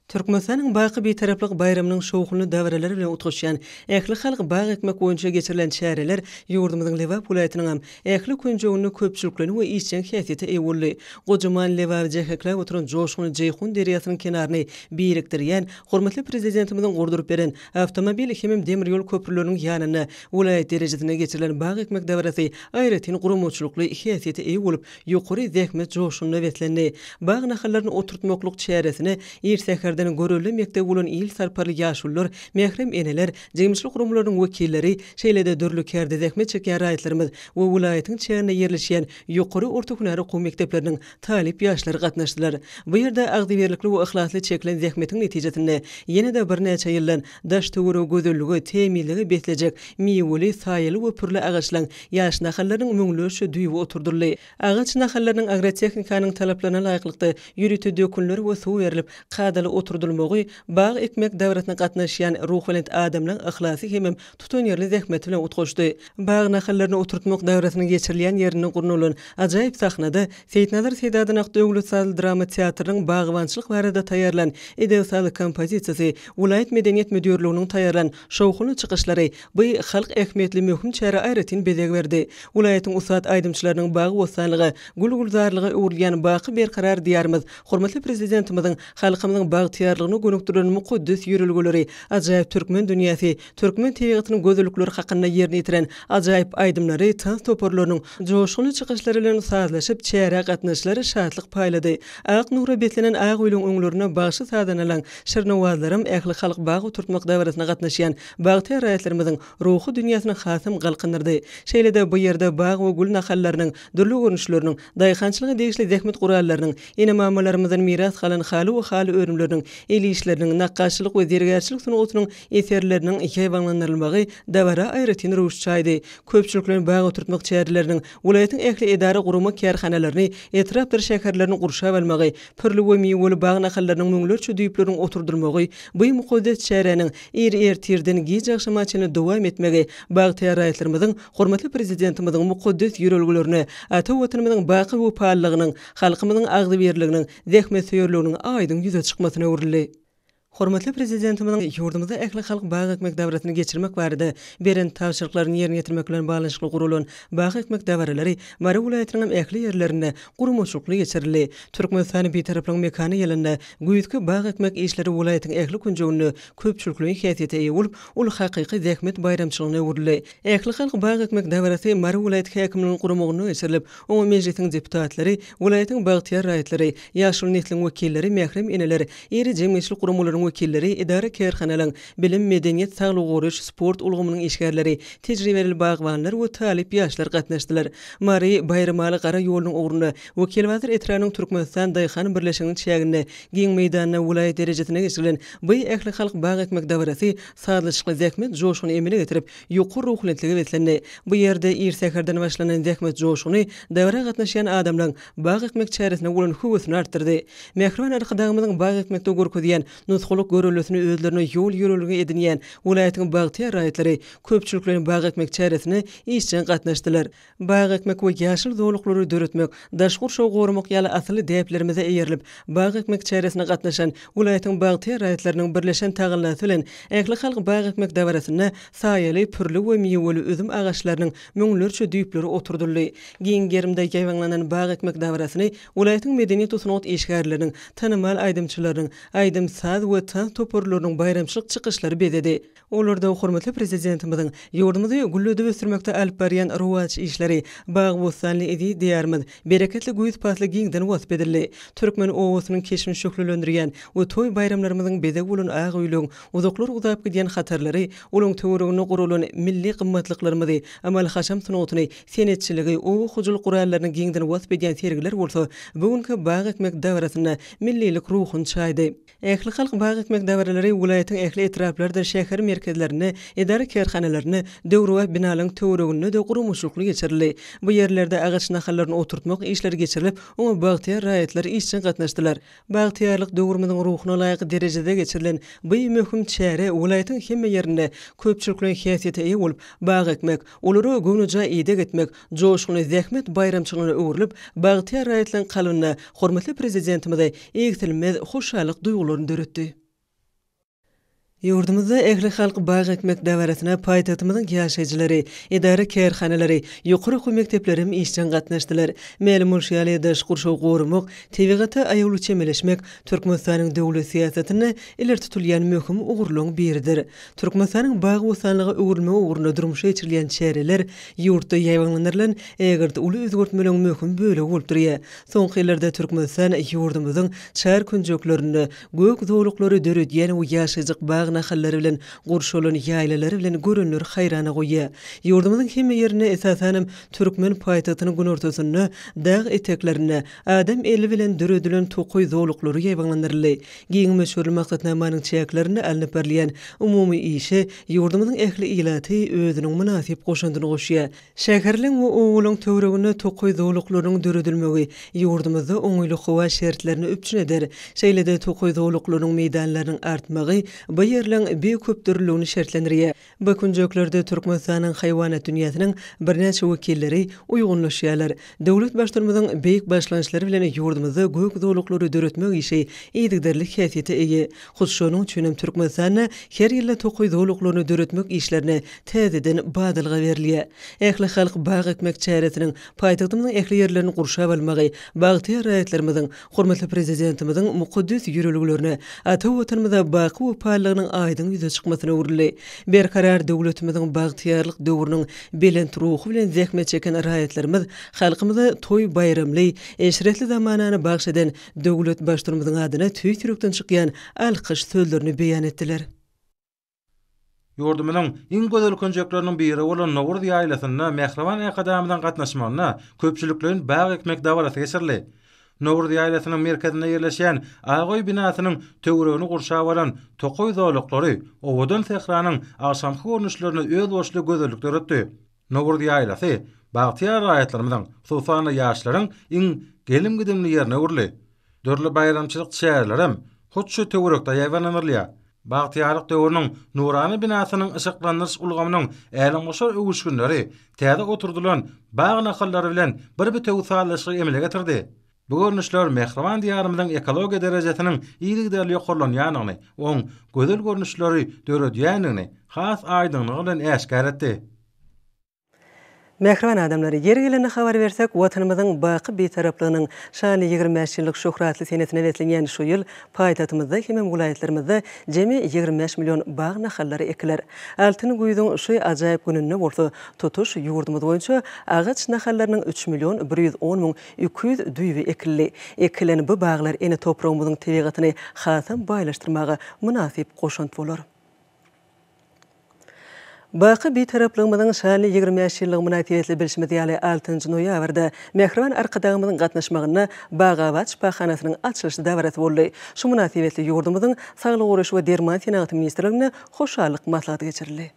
Türkmenistanyň baky Bitaraplyk baýramynyň şowhunly dabaralary bilen utgaşýan ählihalk bag ekmek boýunça geçirilen çäreler ýurdumyzyň Lebap welaýatynyňam ähli künjeginde köpçülikleýin we işjeň häsiýete eýe boldy. Gojaman Lebaby jähekläp oturan joşgunly Jeýhun derýasynyň kenaryny birikdirýän, hormatly Prezidentimiziň gurduryp beren awtomobil hemem demir ýol köprüleriniň ýanynda welaýat derejesinde geçirilen bag ekmek dabarasy aýratyn guramaçylykly häsiýete eýe bolup, ýokary zähmet joşgunyna beslendi. Bag nahallaryny oturtmaklyk çäresine ir säherden görelde mekdebi bolan il sarpaly ýaşulular, mährem eneler, jemgyýetçilik guramalarynyň wekilleri, şeýle-de dürli kärde zähmet çekýän raýatlarymyz we welaýatyň çäginde ýerleşýän ýokary orta hünär okuw mekdepleriniň talyp ýaşlary gatnaşdylar. Bu ýerde agzybirlikli we yhlasly çekilen zähmetiň netijesinde ýene-de birnäçe ýyldan daş-töweregi gözellige, tämizlige beslejek miweli, saýaly we pürli agaçlaň Ýaş nahallarynyň müňlerçe düýbi oturdyldy. Agaç nahallarynyň agrotehnikanyň talaplaryna laýyklykda ýörite dökünler we suw berlip, kadaly oturdylmagy bag ekmek dabarasyna gatnaşýan ruhubelent adamlaň yhlasy hemem tutanýerli zähmeti bilen utgaşdy. Bag nahallaryny oturtmak dabarasynyň geçirilýän ýerinde gurnalan ajaýyp sahnada Seýitnazar Seýdadynak döwlet sazly-drama teatrynyň bagbançylyk barada taýýarlan edebi-sazly kompozisiýasy, welaýat medeniýet müdirliginiň taýýarlan şowhunly çykyşlary Bu halk ähmiýetli möhüm çärä aýratyn bezeg berdi. Welaýatyň ussat aýdymçylarynyň bagy-bossanlyga, gül-gülzarlyga öwrülýän baky berkarar Diýarymyz, hormatly Prezidentimiziň halkymyzyň bagtyýarlygyna gönükdirilen mukaddes ýörelgeleri, ajaýyp türkmen dünýäsi, türkmen tebigatynyň gözellikleri hakynda ýerine ýetiren ajaýyp aýdymlary tans toparlarynyň joşgunly çykyşlary bilen sazlaşyp, çärä gatnaşyjylara şatlyk paýlady. Ak nura beslenen ak öýleň öňlerinde bagşy-sazandalaň, şirnowazlaram ählihalk bag oturtmak dabarasyna gatnaşýan Bagtyýar raýatlarymyzyň ruhy dünýäsini hasam galkyndyrdy. Şeýle-de bu ýerde bag we gül nahallarynyň dürli görnüşleriniň, daýhançylyga degişli zähmet gurallarynyň, ene-mamalarymyzdan miras galan haly we haly önümleriniň, el işleriniň, nakgaşçylyk we zergärçilik sungatynyň eserleriniň ýaýbaňlandyrylmagy dabara aýratyn röwüş çaýdy. Köpçülikleýin bag oturtmak çäreleriniň welaýatyň ähli edara-gurama kärhanalaryny, etrapdyr şäherlerini gurşap almagy, pürli we miweli bag nahallarynyň müňlerçe düýpleriniň oturdylmagy bu mukaddes çäräniň Ir ertirden giç agşama çenli dowam etmegi bagtyýar raýatlarymyzyň hormatly Prezidentimiziň mukaddes ýörelgelerine, ata Watanymyzyň baky wepalylygynyň, halkymyzyň agzybirliginiň, zähmetsöýerliginiň aýdyň ýüze çykmasyna öwrüldi. Hormatly Prezidentimiziň ýurdumyzda ählihalk bag ekmek dabarasyny geçirmek barada beren tabşyryklaryny ýerine ýetirmek bilen baglanyşykly guralan bag ekmek dabaralary Mary welaýatynyň hem ähli ýerlerinde guramaçylykly geçirildi. Türkmenistany Bitaraplygyň mekany ýylynda güýzki bag ekmek işleri welaýatyň ähli künjeginde köpçülikleýin häsiýete eýe bolup, ol hakyky zähmet baýramçylygyna öwrüldi. Ählihalk bag ekmek dabarasy Mary welaýat häkimliginiň guramagynda geçirilip, oňa Mejlisiň deputatlary, welaýatyň bagtyýar raýatlary, ýaşuly nesliň wekilleri, mährem eneler, iri jemgyýetçilik guramalarynyň. wekilleri, edara-kärhanalaryň, bilim, medeniýet, saglygy goraýyş, sport ulgamynyň işgärleri, tejribeli bagbanlar we talyp ýaşlar gatnaşdylar. Mary, Baýramaly gara ýolunyň ugrunda, Wekilbazar etrabynyň Türkmenistan daýhan birleşiginiň çäginde giň meýdanda welaýat derejesinde geçirilen bu ählihalk bag ekmek dabarasy sazlaşykly zähmet joşguny emele getirip, ýokary ruhubelentlige beslendi. Bu ýerde ir säherden başlanan zähmet joşguny dabara gatnaşýan adamlaryň bag ekmek çäresine bolan höwesini artdyrdy. Mähriban Arkadagymyzyň bag ekmekde görkezýän nusgalyk göreldesini özlerine ýol-ýörelge edinýän welaýatyň bagtyýar raýatlary köpçülikleýin bag ekmek çäresine işjeň gatnaşdylar. Bag ekmek we ýaşyl zolaklary döretmek, daşky gurşawy goramak ýaly asylly däplerimize eýerilip, bag ekmek çäresine gatnaşan welaýatyň bagtyýar raýatlarynyň birleşen tagallasy bilen ählihalk bag ekmek dabarasynda saýaly, pürli we miweli üzüm agaçlarynyň müňlerçe düýpleri oturdyldy. Giň gerimde ýaýbaňlanan bag ekmek dabarasyny welaýatyň medeniýet we sungat işgärleriniň, tanymal aýdymçylarynyň, aýdym-saz we tans toparlarynyň baýramçylyk çykyşlary bezedi. Olarda hormatly Prezidentimiziň ýurdumyzy gülledip ösdürmekde alyp barýan rowaç işleri, bagy-bossanly eziz Diýarymyz, bereketli güýz pasly giňden wasp edildi. Türkmen obasynyň keşbini şöhlelendirýän we toý-baýramlarymyzyň bezegi bolan ak öýleň uzaklara uzap gidýän hatarlary, olaryň töwereginde guralan milli gymmatlyklarymyzy, amaly-haşam sungatyny, senetçiligi, oba hojalyk gurallaryny giňden wasp edýän sergiler bolsa bu günki bag ekmek dabarasynda millilik ruhuny çaýdy. Ählihalk bag ekmek dabaralary welaýatyň ähli etraplarydyr şäher merkezlerinde, edara-kärhanalarynda, döwrebap binalaryň töwereginde-de guramaçylykly geçirildi. Bu ýerlerde agaç nahallaryny oturtmak işleri geçirilip, oňa bagtyýar raýatlar işjeň gatnaşdylar. Bagtyýarlyk döwrümiziň ruhuna laýyk derejede geçirilen bu möhüm çäre welaýatyň hemme ýerinde köpçülikleýin häsiýete eýe bolup, bag ekmek, olara göwnejaý ideg etmek, joşgunly zähmet baýramçylygyna öwrülip, bagtyýar raýatlaryň kalbynda hormatly Prezidentimize egsilmez hoşallyk duýgularyny döretdi. Ýurdumyzda ählihalk bag ekmek dabarasyna paýtagtymyzyň ýaşaýjylary, edara-kärhanalary, ýokary okuw mekdepleri hem işjeň gatnaşdylar. Mälim bolşy ýaly, daşky gurşawy goramak, tebigata aýawly çemeleşmek Türkmenistanyň döwlet syýasatynda ileri tutulýan möhüm ugurlaryň biridir. Türkmenistanyň bagy-bossanlyga öwrülmegi ugrunda durmuşa geçirilýän çäreler ýurtda ýaýbaňlandyrylan ägirt uly özgertmeleriň möhüm bölegi bolup durýar. Soňky ýyllarda Türkmenistan ýurdumyzyň çar künjeklerinde gök zolaklary döredýän we ýaşajyk bag nahallary bilen gurşalan ýaýlalary bilen görenleri haýrana goýýar. Ýurdumyzyň hemme ýerinde, esasanam türkmen paýtagtynyň günortasynda, dag eteklerinde adam eli bilen döredilen tokaý zolaklary ýaýbaňlandyryldy. Giň möçberli maksatnamanyň çäklerinde alnyp barylýan umumy işe ýurdumyzyň ähli ilaty özüniň mynasyp goşandyny goşýar. Şäherleň we obalaryň töwereginde tokaý zolaklarynyň döredilmegi ýurdumyzda oňaýly howa şertlerini üpjün eder. Şeýle-de tokaý zolaklarynyň meýdanlarynyň artmagy bu ýerleň bioköpdürlüligini şertlendirýär. Bu künjeklerde Türkmenistanyň haýwanat dünýäsiniň birnäçe wekilleri uýgunlaşýarlar. Döwlet Baştutanymyzyň beýik başlangyçlary bilen ýurdumyzda gök zolaklary döretmek işi yzygiderli häsiýete eýe. Hut şonuň üçin hem Türkmenistanda her ýylda tokaý zolaklaryny döretmek işlerine täzeden badalga berilýär. Ählihalk bag ekmek çäresiniň paýtagtymyzyň ähli ýerlerini gurşap almagy bagtyýar raýatlarymyzyň hormatly Prezidentimiziň mukaddes ýörelgelerine, ata Watanymyza baky wepalylygynyň aýdyň ýüze çykmasyna öwrüldi. Berkarar döwletimiziň bagtyýarlyk döwrüniň belent ruhy bilen zähmet çeken raýatlarymyz halkymyza toý-baýramly, eşretli zamanany bagyş eden döwlet Baştutanymyzyň adyna tüýs ýürekden çykýan alkyş sözlerini beýan etdiler. Ýurdumyzyň iň gözel künjekleriniň biri bolan Nowruz ýaýlasynda mähriban Arkadagymyzyň gatnaşmagynda köpçülikleýin bag ekmek dabarasy geçirildi. Nowruz ýaýlasynyň merkezinde ýerleşýän Ak öý binasynyň töweregini gurşap alan tokaý zolaklary owadan sähranyň agşamky görnüşlerine özboluşly gözellik döretdi. Nowruz ýaýlasy bagtyýar raýatlarymyzyň, hususan-da ýaşlaryň iň gelim-gidimli ýerine öwrüldi. Dürli baýramçylyk çärelerem hut şu töwerekde ýaýbaňlandyrylýar. Bagtyýarlyk döwrüniň nurana binasynyň yşyklandyryş ulgamynyň älemgoşar öwüşginleri täze oturdylan bag nahallary bilen bir bitewi sazlaşygy emele getirdi. Bu görnüşler mähriban Diýarymyzyň ekologiýa derejesiniň yzygiderli ýokarlanýandygyny, oň gözel görnüşleri döredýändigini has aýdyňlygy bilen äşgär etdi. Mähriban adamlar, ýeri gelende habar bersek, Watanymyzyň baky Bitaraplygynyň şanly 25 ýyllyk şöhratly senesine beslenýän şu ýyl paýtagtymyzda hemem welaýatlarymyzda jemi 25 million bag nahallary ekiler. Altyn güýzüň şu ajaýyp gününde bolsa tutuş ýurdumyz boýunça agaç nahallarynyň üç million 110 200 düýbi ekildi. Ekilen bu baglar ene topragymyzyň tebigatyny hasam baýlaşdyrmaga mynasyp goşant bolar. Baky Bitaraplygymyzyň şanly 25 ýyllygy mynasybetli bilşimiz ýaly, altynjy noýabrda mähriban Arkadagymyzyň gatnaşmagynda Bagabat şypahanasynyň açylyş dabarasy boldy. Şu mynasybetli ýurdumyzyň Saglygy goraýyş we derman senagaty ministrliginde hoşallyk maslahaty geçirildi.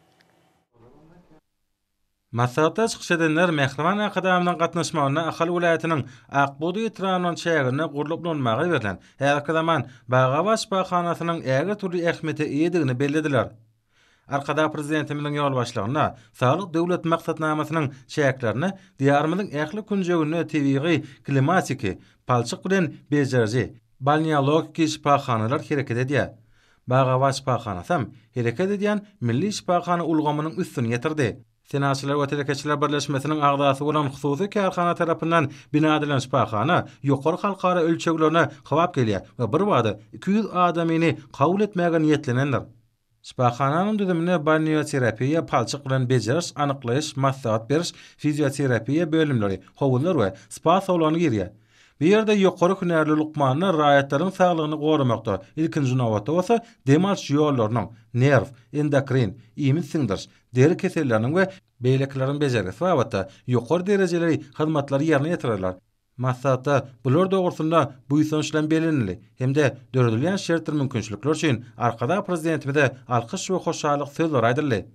Maslahatda çykyş edenler mähriban Arkadagymyzyň gatnaşmagynda Ahal welaýatynyň Ak bugdaý etrabynyň çäginde gurlup ulanmaga berlen häzirki zaman Bagabat şypahanasynyň ägirt uly ähmiýete eýedigini bellediler. Arkadag Prezidentimiziň ýolbaşçylygynda Saglyk Döwlet maksatnamasynyň çäklerinde Diýarymyzyň ähli künjeginde tebigy klimatiki, palçyk bilen bejeriji, balneologiki şypahanalar hereket edýär. Bagabat şypahanasam hereket edýän milli şypahana ulgamynyň üstüni ýetirdi. Senagatçylar we telekeçiler birleşmesiniň agzasy bolan hususy kärhana tarapyndan bina edilen şypahana ýokary halkara ölçeglerine kybap gelýär we birbada 200 adamyny kabul etmäge niýetlenendir. Şypahananyň düzümine balneoterapiýa, palçyk bilen bejeriş, anyklaýyş, maslahat beriş, fizioterapiýa bölümleri, howuzlar we spa salony girýär. Bu ýerde ýokary hünärli lukmanlar raýatlaryň saglygyny goramakda, ilkinji nobatda bolsa, dem alyş ýollarynyň, nerw, endokrin, iýmit siňdiriş, deri keselleriniň we beýlekileriň bejergisi babatda ýokary derejeli hyzmatlary ýerine ýetirerler. Maslahatda bular dogrusynda buýsanç bilen bellenildi hem-de döredilýän şertdir mümkinçilikler üçin Arkadag Prezidentimize alkyş we hoşallyk sözleri aýdyldy.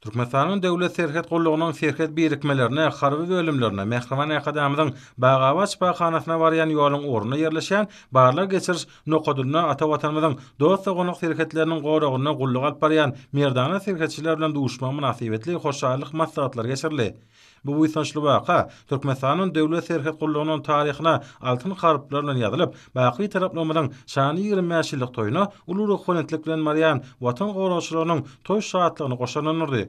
Türkmenistanyň Döwlet serhet gullugynyň serhet birikmelerine, harby bölümlerine, mähriban Arkadagymyzyň Bagabat şypahanasyna barýan ýoluň ugrunda ýerleşýän barlag-geçiriş nokadynda ata Watanymyzyň dost-doganlyk serhetleriniň goragynda gulluk alyp barýan merdana serhetçiler bilen duşuşmagy mynasybetli hoşallyk maslahatlary geçirildi. Bu buýsançly waka Türkmenistanyň Döwlet serhet gullugynyň taryhyna altyn harplar bilen ýazylyp, baky Bitaraplygymyzyň şanly 25 ýyllyk toýuna uly ruhubelentlik bilen barýan Watan goragçylarynyň toý şatlygyny goşalandyrdy.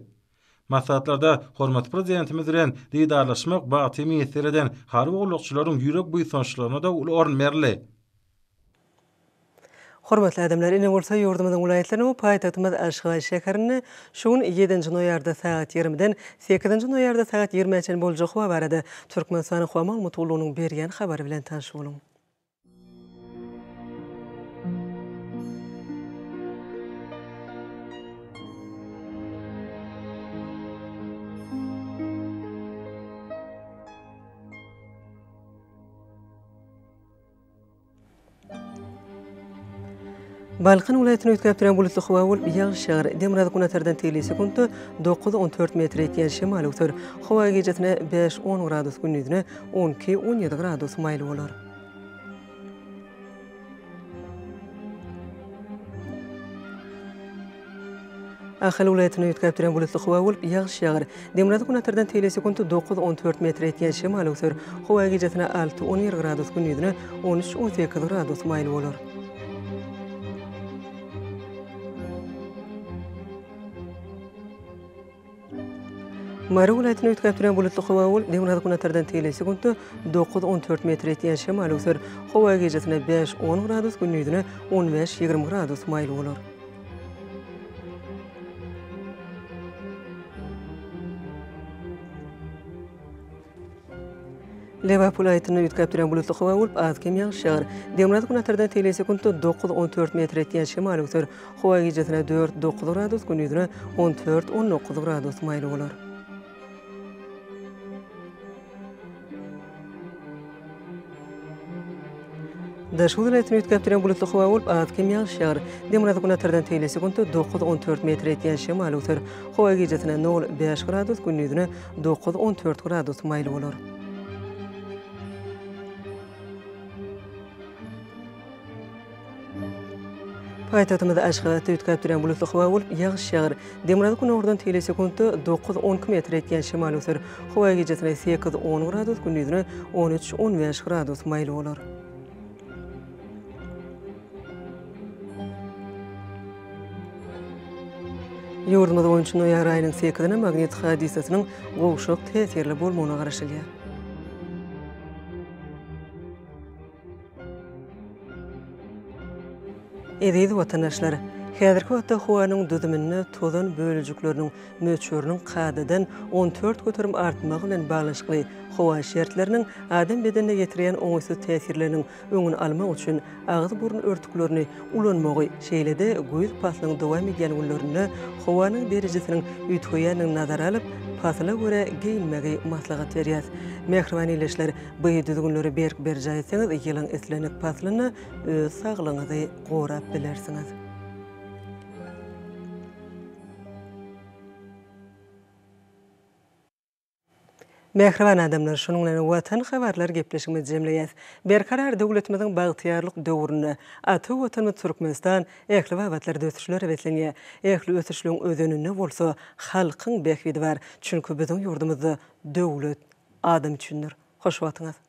Maslahatlarda hormatly Prezidentimiz bilen didarlaşmak bagty miýesser eden harby gullukçylaryň ýürek buýsançlaryna-da uly orun berildi. Hormatly adamlar, ine bolsa ýurdumyzyň welaýatlarynda we paýtagtymyz Aşgabat şäherinde şu gün ýedinji noýabrda sagat ýigrimiden sekizinji noýabrda sagat ýigrimä çenli boljak howa barada Türkmenistanyň Howa maglumat gullugynyň berýän habary bilen tanyş boluň. Balkan welaýatynda üýtgäp durýan bulutly howa bolup, ýagyş ýagar. Demirgazyk günortadan tegelek sekuntda dokuz-on dört metre ýetýän şemal öwser. Howa gijesine bäş-on gradus, gündizine on iki-on ýedi gradus maýyl bolar. Ahal welaýatynda üýtgäp durýan bulutly howa bolup, ýagyş ýagar. Demirgazyk günortadan tegelek sekuntda 9-14 metre ýetýän şemal öwser. Howa gijesine 6-11 gradus, gündizine 13-18 gradus maýyl bolar. Mary welaýatynda üýtgäp durýan bulutly howa bolup, demirgazyk günortadan tegelek sekuntda 9-14 metre ýetýän şemal öwser. Howa gijesine 5-10 gradus, gündizine 15-20 gradus maýyl bolar. Lebap welaýatynda üýtgäp durýan bulutly howa bolup, az-kem ýagyş ýagar. Demirgazyk günortadan tegelek sekuntda 9-14 metr ýetýän şemal öwser. Howa gijesine 4-9 gradus, gündizine 14-19 gradus maýyl bolar. Daşoguz welaýatynda üýtgäp durýan bulutly howa bolup, az-kem ýagyş ýagar. Demirgazyk günortadan tegelek sekuntda 9-14 metr ýetýän şemal öwser. Howa gijesine nol, bäş gradus, gündizine 9-14 gradus maýyl bolar. Paýtagtymyz Aşgabatda üýtgäp durýan bulutly howa bolup, ýagyş ýagar. Demirgazyk günordan tegelek sekuntda 9-12 metr ýetýän şemal öwser. Howa gijesine 8-10 gradus, gündizine 13-15 gradus maýyl bolar. Ýurdumyz boýunça noýabr aýynyň sekizine magnit hadysasynyň gowşak täsirli bolmagyna garaşylýar. Eziz watandaşlar! Häzirki wagtda howanyň düzüminde tozan bölejikleriniň möçberiniň kadadan 14% artmagy bilen baglanyşykly howa şertleriniň adam bedenine ýetirýän oňaýsyz täsirleriniň öňüni almak üçin agyz-burun örtüklerini ulanmagy, şeýle-de güýz paslynyň dowam edýän günlerinde howanyň derejesiniň üýtgeýändigini nazara alyp, pasyla görä geýinmegi maslahat berýäris. Mähriban ildeşler, bu düzgünleri berk berjaý etseňiz, ýylyň islendik paslynda öz saglygyňyzy gorap bilersiňiz. Mähriban adamlar, şunuň bilen Watan habarlar gepleşigimizi jemleýäs. Berkarar döwletimiziň bagtyýarlyk döwründe ata Watanymyz Türkmenistan ähli babatlarda ösüşlere beslenýär. Ähli ösüşligiň özeninde bolsa halkyň bähbidi bar. Çünki biziň ýurdumyzda döwlet adam üçindir. Hoş wagtyňyz!